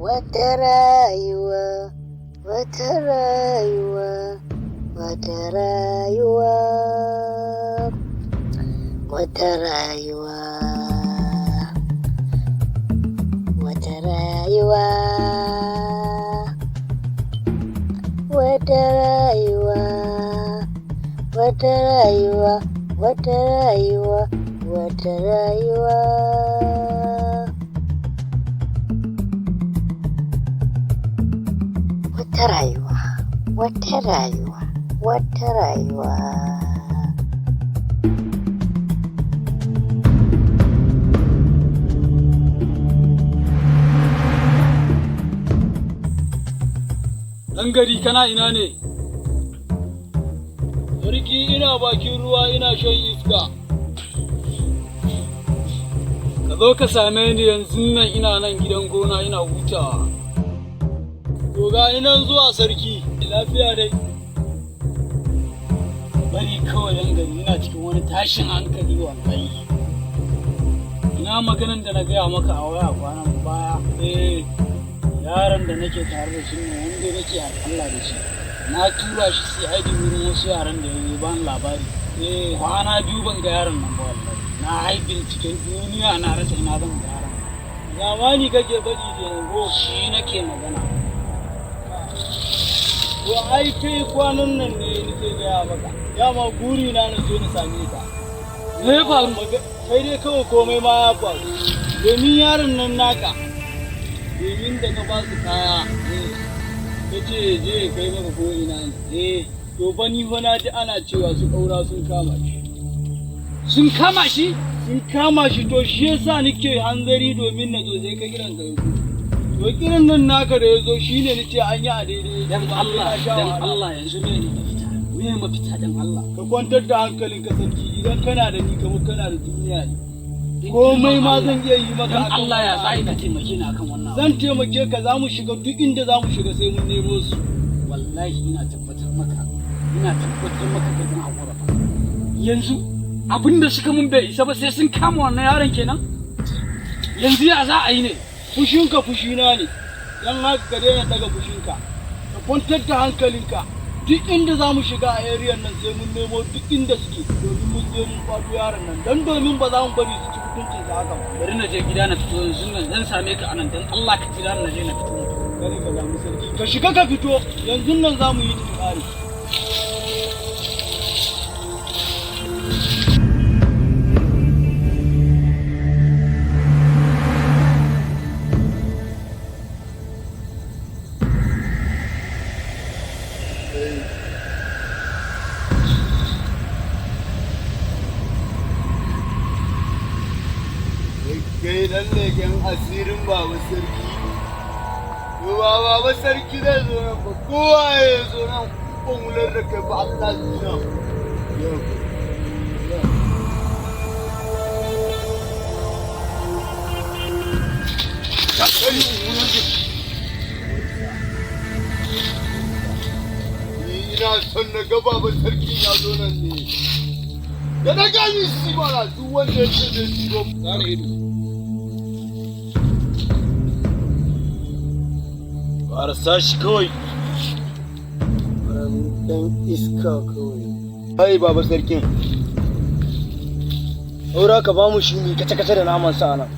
Wata rayuwa, wata rayuwa, wata rayuwa, wata rayuwa, wata rayuwa, wata rayuwa, wata rayuwa, wata rayuwa, wata rayuwa. Wata rayuwa, wata rayuwa, wata rayuwa. Ɗan gari kana ina ne? Sarki, ina bakin ruwa ina shan iska. Ka zo ka same ni yanzu nan, ina nan gidan gona ina hutawa. To, ga ni nan zuwa, sarki, lafiya dai. Bari kawai, ɗan gari, ina cikin wani tashin hankali wallahi. Ina maganan da na gaya maka a waya kwanan baya. Eh, yaron da nake tare da shi ne wanda nake Allah da shi. Na tura shi CID wurin wasu yaran da ya ban labari. Eh, kwana 2 ban ga yaron nan ba wallahi. Na hai binciken duniya na rasa ina zan ga yaron. Zamani kake faɗi kenan ko? Shi nake magana. To, ai kai kwanan nan ne nake gaya maka. Dama guri na na zo na same ka. Me ya faru? Sai dai kawai komai ma ya faru. Domin yaron nan naka, domin da ka ba su kaya, ka ce je ya kai maka ko ina ne. Eh, to fa ni fa na ji ana cewa su ƙaura sun kama shi. Sun kama shi? Sun kama shi. To, shi yasa nake hanzari domin na zo, sai ka kiran ka yazo. To, kiran nan naka da yazo shine nace an yi a daidai. Dan Allah, dan Allah, yanzu me ne mafita? Me mafita, dan Allah? Ka kwantar da hankalinka, sarki, idan kana da ni kamar kana da duniya ne. Komai ma zan iya yi maka. Dan Allah, ya sai ka taimake ni akan wannan. Zan taimake ka, za mu shiga duk inda za mu shiga sai mun nemo su. Wallahi ina tabbatar maka, ina tabbatar maka da zan hakura ba. Yanzu abin da suka mun bai isa ba, sai sun kama wannan yaron kenan. Yanzu ya za a yi ne? Fushinka fushina ne. Dan haka ka daina daga fushinka. Ka kwantar da hankalinka. Duk inda za mu shiga a area nan sai mun nemo duk inda suke domin mun je mun kwato yaron nan, dan domin ba za mu bari su ci mutuncin sa haka ba. Bari na je gida na fito yanzu nan, zan same ka anan. Dan Allah ka jira na je na fito. Kare ka damu, sarki, ka shiga ka fito, yanzu nan za mu yi ta kare. Kai dan leken asirin Baba Sarki. To, ba Baba Sarki zai zo nan ba, kowa ya zo nan ban wular da kai ba, Allah zina. Ni ina son na ga Baba Sarki ya zo nan ne. Da na gani shi ba duk wanda ya ce zai shigo. Zare ido. Ƙarasa shi kawai. Dan iska kawai. Ai Baba Sarkin. Saura ka ba mu shi mu kace kace da naman sa nan.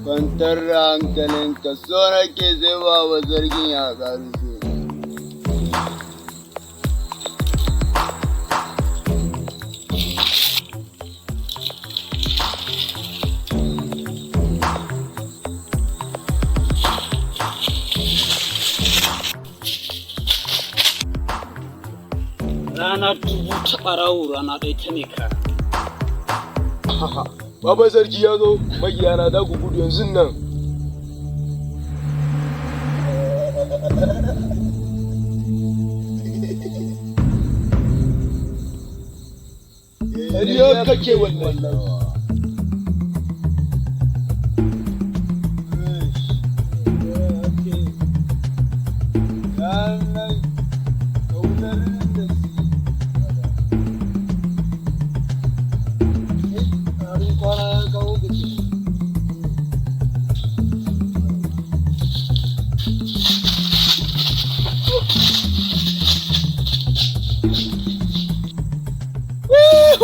Kwantar da hankalinka, so nake sai Baba Sarkin ya ƙaruso. Rana dubu ta ɓarawo, rana ɗaya ta mai kara. Baba Sarki ya zo, magiyana za ku gudu yanzu nan. Ƙarya kake wallahi.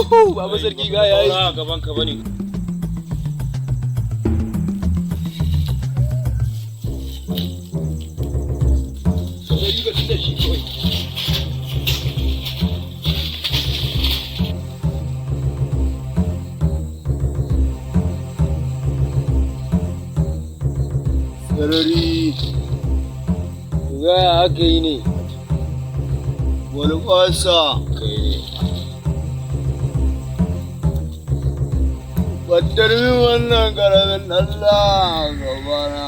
Baba sarki ga yayi. Saura a gaban ka bane. Sarari ba tunda shi kawai. Sarari. Gaya aka yi ne. Wani ƙwasa. Kai ne. Battar min wannan ƙaramin Allah gabana.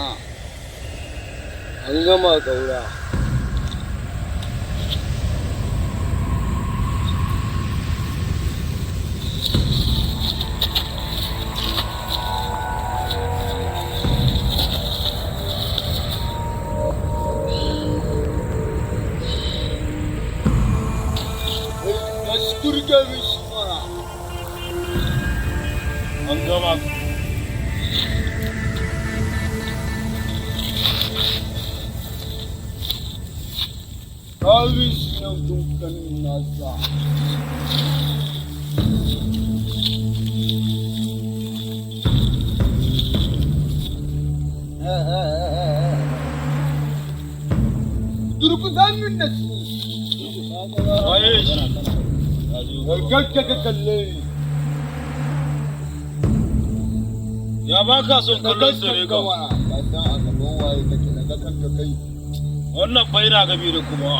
An gama ƙaura. Na turke mishi mana. An gama. Kavis nan dukkanin nasa. Durkusan min da su. Waye shi? Gargatta ka kalle ni. Ya ba ka son kallon sa ne Ka kawai. mana. Ka san a gaban waye kake daga kanka kai. Wannan fa yana gabi da kuma.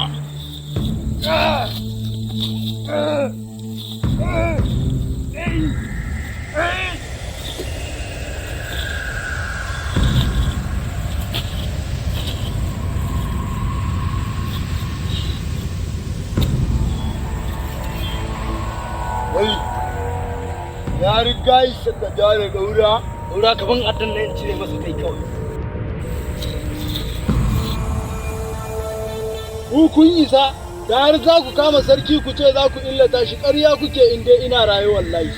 Wai. Ya riga isa ka ja da gaura. Ƙaura gaban addan nan cire masa kai kawai. Ku kun isa da har za ku kama sarki ku ce za ku illata shi, ƙarya kuke in dai ina raye wallahi.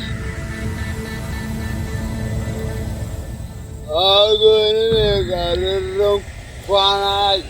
Agoni ne gararren kwana.